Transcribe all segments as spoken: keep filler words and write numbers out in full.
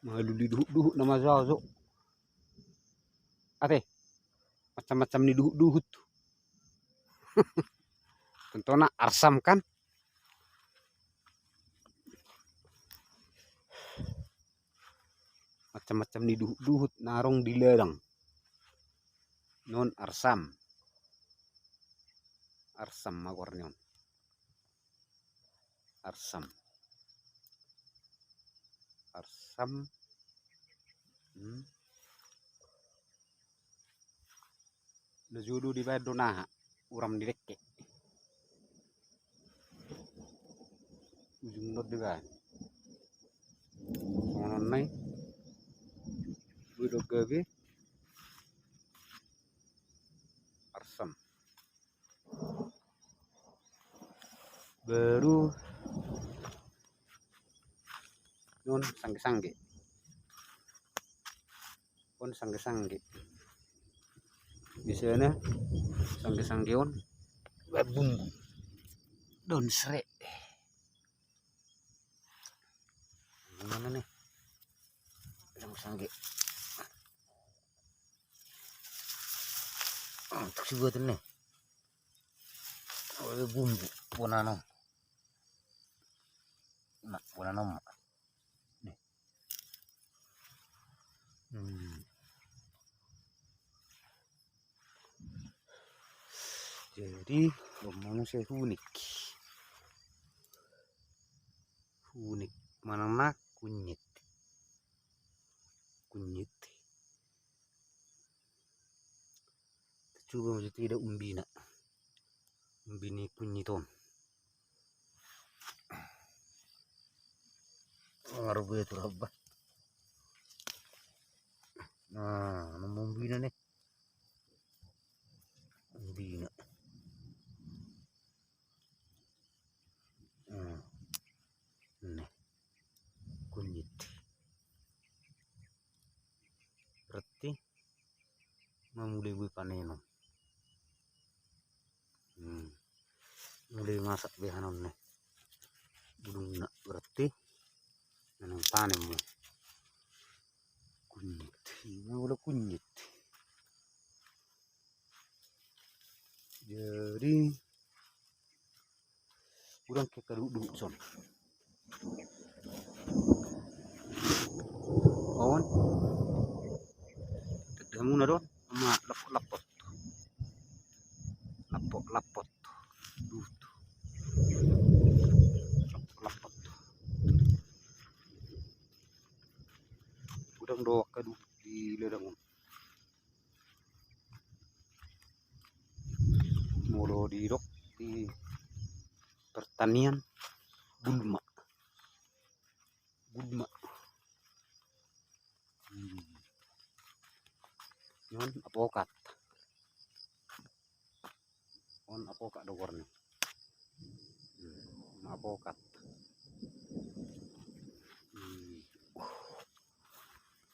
Maluli duhut-duhut nama jaojo. Ate, macam-macam ni duhut-duhut. Contohna arsam kan. Macam-macam ni duhut-duhut na adong di ladang. Non arsam. Arsam ma goar ni on. Arsam. Arsam. Hmm. Na jolo dibaen do naha uram ni dengke. Ujung do dibaen. Songon on nai. Boi do gabe. Arsam. Baru non sangge-sangge. On sangge-sangge. Biasana sangge-sangge on buat bumbu. Daun sere. Mana nih? Sangge-sangge. Untuk si buat ini. Bumbu bona non. Nah, bona non. Nih. Hmm. Jadi, omong saya unik. Unik. Mana nak kunyit. Kunyit. Coba maju tidak umbina. Umbini kunyit on. Ngarbe tu raba. Nah, nemu umbina nih. Umbina. Nah. Nih. Kunyit. Berarti ma mulai boi panenon. Hmm. Mulai masak be hanon ne. Bulungna berarti. Nanang panen mo. Kunyit. Ima olo kunyit. Jadi Udang ke kaduhut-duhut son. On. Tedamuna don. Ama lapot-lapot. Lapot-lapot. Duhut. Lapot-lapot. Udang dohot kaduhut di ladang on. Molo didok di pertanian gulma. Gulma. Hmm. On apokat. On apokat do goarna. Hmm. Apokat. Hmm.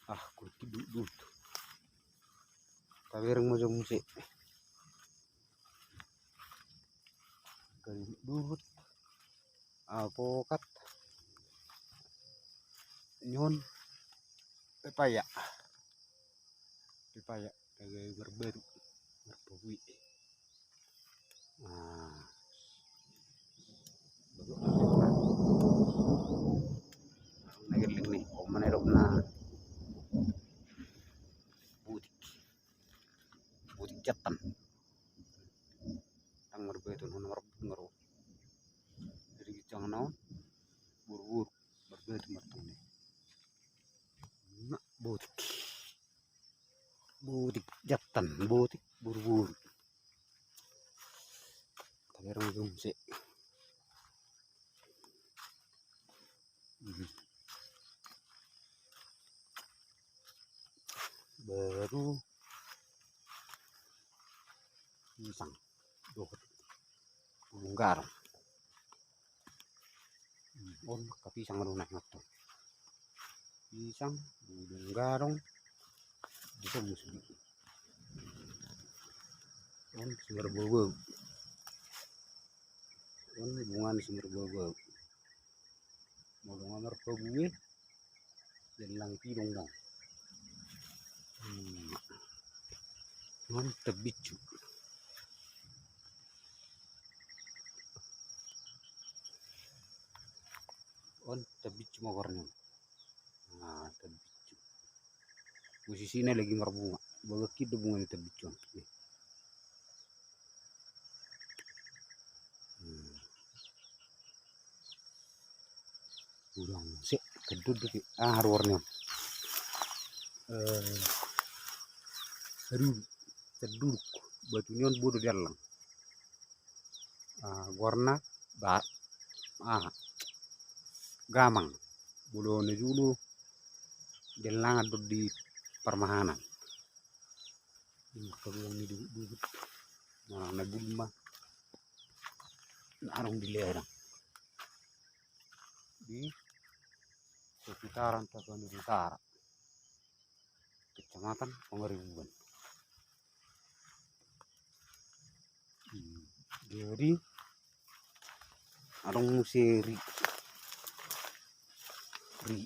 Ah, kudu duhut. Tabereng ma jo muse. Kaduhut-duhut. Apokat. Ni on pepaya. Pepaya. Tagai marbatu. Marpabue. Nah. Baru na geleng ni, oma na didok na. Butik. Butik jattan. Tang marbatu, nona marbatu. Jadi ginjang naon. Boru-boru. Marbatu martong ni. Nah, butik. Butik jattan, butik boru-boru. Tabereng jo muse. Hmm. Baru pisang. Dohot. Bulung garong. Hmm, on angka pisang do na ingot on. Pisang, bulung garong, di son muse. On si marbau-bau. On bunga ni si marbau-bau. Molo nga marpabue, Dellang pidong dang. Hmm. On tambincu. On tambincu ma goarna on. Nah, tambincu. Posisina lagi marbunga. Bagak i do bunga ni tambincu on. Nih. Hmm. Ulang se, keduduk i. Ah, goarna on. Eh, aduh, keduduk. Batu ni on bodo diallang. Ah, goarna ba, ah, gamang. Bodo na jolo diallangan do di parmahanan. Ini keluar ni duhut-duhut. Nah, na gulma. Nah, adong di ladang. Di sekitaran Tapanuli Utara. Kecamatan Pangaribuan. Hmm. Jadi adong muse ri. Ri.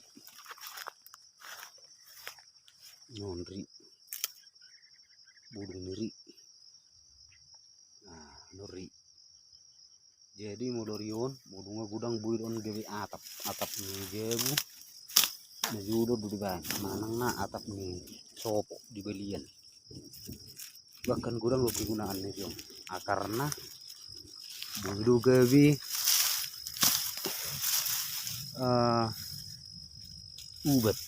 Non ri. Bodong ni ri. Nah, non ri. Jadi molo ri on, molo nunga godang boi do on gabe atap, atap ni jabu. Na jolo do dibaen, manang na atap ni sopo di balian. Bahkan godang do kegunaanna di on. Akarna boi do gabe, eh, ubat.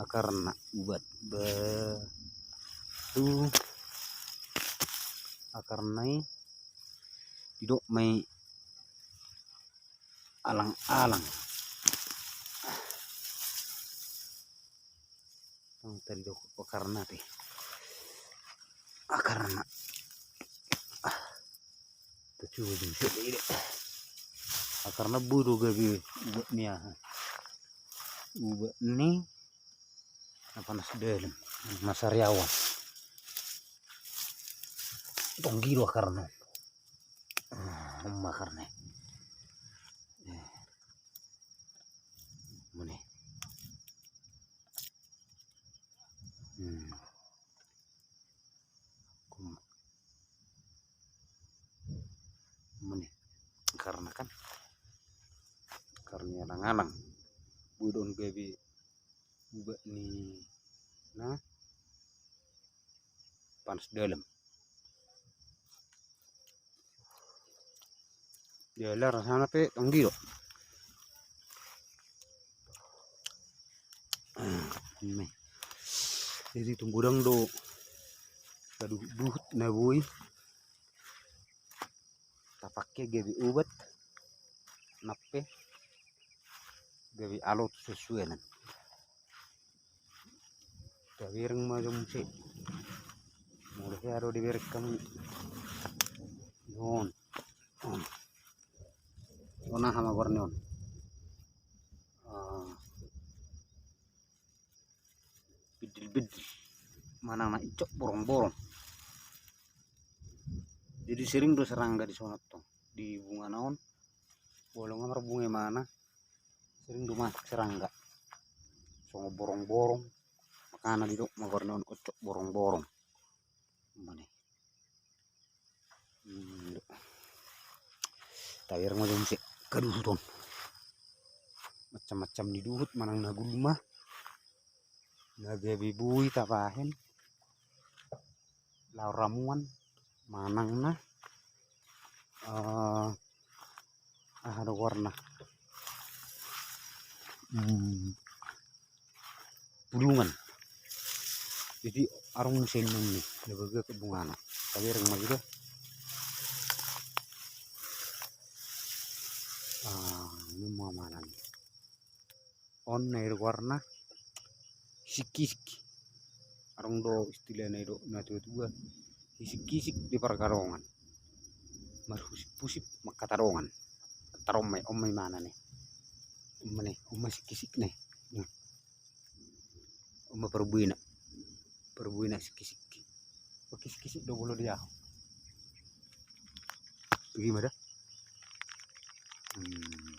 Akarna ubat. Ba, tu akarna i didok ma i alang-alang. Tong tadi dok akarna te. Akarna. Ah. Tutu dong sede. Akarna boi do gabe ubat ni aha. Ubat ni na panas dalam. Na sariawan. Tonggi do akarna. Ah, on ma akarna. Eh. Mane. Hmm. Kum-, mane. Akarna kan, akarna i alang-alang. Boi do on gabe ubat ni na panas dalam. Jala rasana pe tonggi do. Jadi tung godang do saduhut-duhut na boi tapake gabe ubat, nang pe gabe alo tu suansuanan. Tabereng ma jo muse. Molo hea do dibereng hamu. On. On. On aha ma goarna on. Ah. Bidil-bidil. Manang na incok borong-borong. Jadi sering do serangga di songon on tong. Di bungana on. Molo nga marbunga imana. Sering do masuk serangga. Songon borong-borong. Makana didok ma goarna on incok borong-borong. Mane. Hmm. Tabereng ma jo muse kaduhut on. Macam-macam ni duhut manang na gulma. Na gabe boi tabahen. Laho ramuan manang na, eh, aha do goarna. Hmm. Pulungan. Jadi adong muse inna ni na bagak bungana. Tabereng ma jo da. Ah, ini ma manang. On na i do goarna sikisik. Adong do istilahna i do na tua-tua. Sikisik di pargadongan. Marhusip-husip mangkatadongan. Taruh on ma i, on ma imana ni. On ma ni, on ma sikisikna i. Nah. On ma parbuena. Parbuena sikisik. Pakisik-kisik do molo di ahu. Bagaimana? Hmm.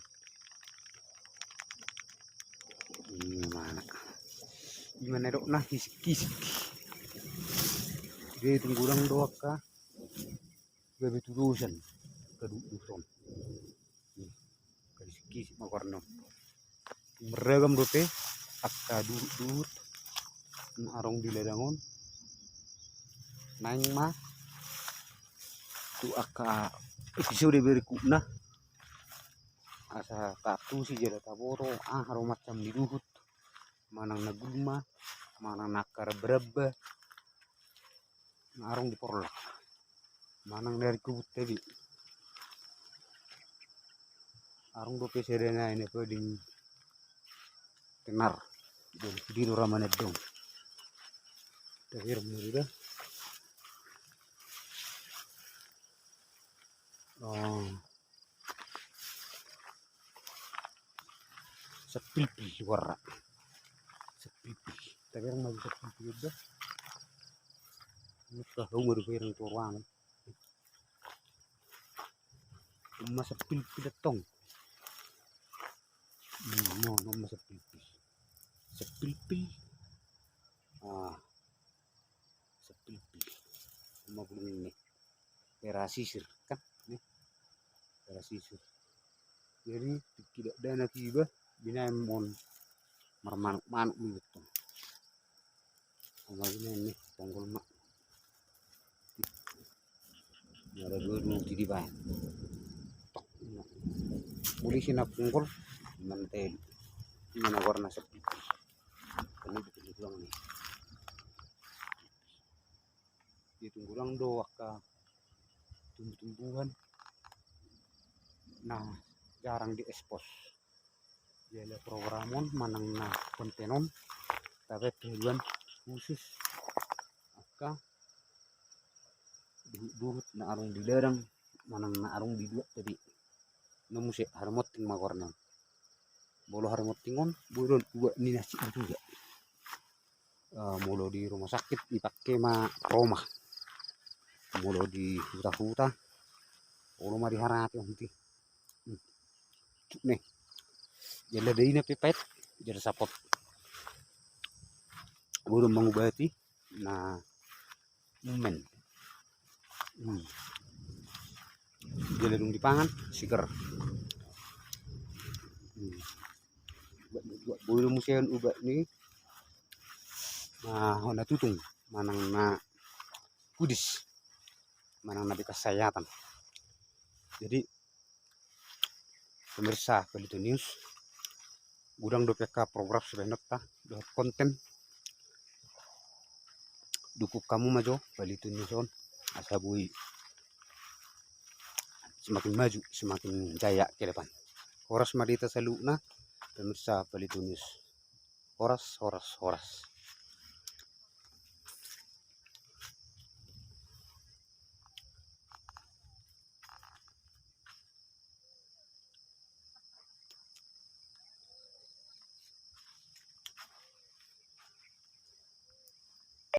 Ini Manedok na hisik-hisik. Jadi tung godang do angka gabe tudosan angka duhut-duhut on. Angka hisik-hisik ma goarna on. Marragam dope angka duhut-duhut na adong di ladang on. Naeng ma tu angka episode berikutna. Asa taantusi jala taboto aha do macam ni duhut, manang na gulma, manang na angka ramba-ramba na adong di porlak, manang na di kobun tabi. Adong dope sada nai na paling tenar. Jadi di do ra manandong. Terakhir muda. Oh. Sapilpil warna. Sapilpil. Tapi orang mau sapilpil udah. Ini sudah umur piring tu ruangan. Uma sapilpil tong. Hmm, no, no, uma sapilpil. Sapilpil. Ah. Sapilpil. Uma bulung ni. Era sisir kan ni. Era sisir. Jadi tidak dana tiba binaen mon marmanuk-manuk ni betul. Sama binaen ni tonggol mak. Ada dua dua di baen. Tok. Polisi na punggol mantel. Ini na warna sepi. Ini betul bilang ni. Di tung godang do angka tumbuh-tumbuhan na jarang diekspos. Jala program on manang na konten on tabaen tujuan khusus angka duhut-duhut na adong di ladang manang na adong di luat tabi. Na muse haramonting ma goarna on. Molo haramonting on, molo ubat ni na sik di tuga. Ah, molo di rumah sakit dipake ma roma. Molo di huta-huta, olo ma di harati on ti. Hmm. Cuk ne. Jala dai na pe paet, jala sapot. Molo mangubati na umen. Hmm. Jala dung dipangan, sigar. Hmm. Ubat ni, ubat boi do muse on ubat ni. Nah, hona tutung, manang na pudis, manang na bekas sayatan. Jadi, pemirsa Palito News, godang dope angka program sibahenonta dohot konten. Dukung hamu ma jo Palito News on asa boi semakin maju, semakin jaya ke depan. Horas ma di hita saluhutna, pemirsa Palito News. Horas, horas, horas.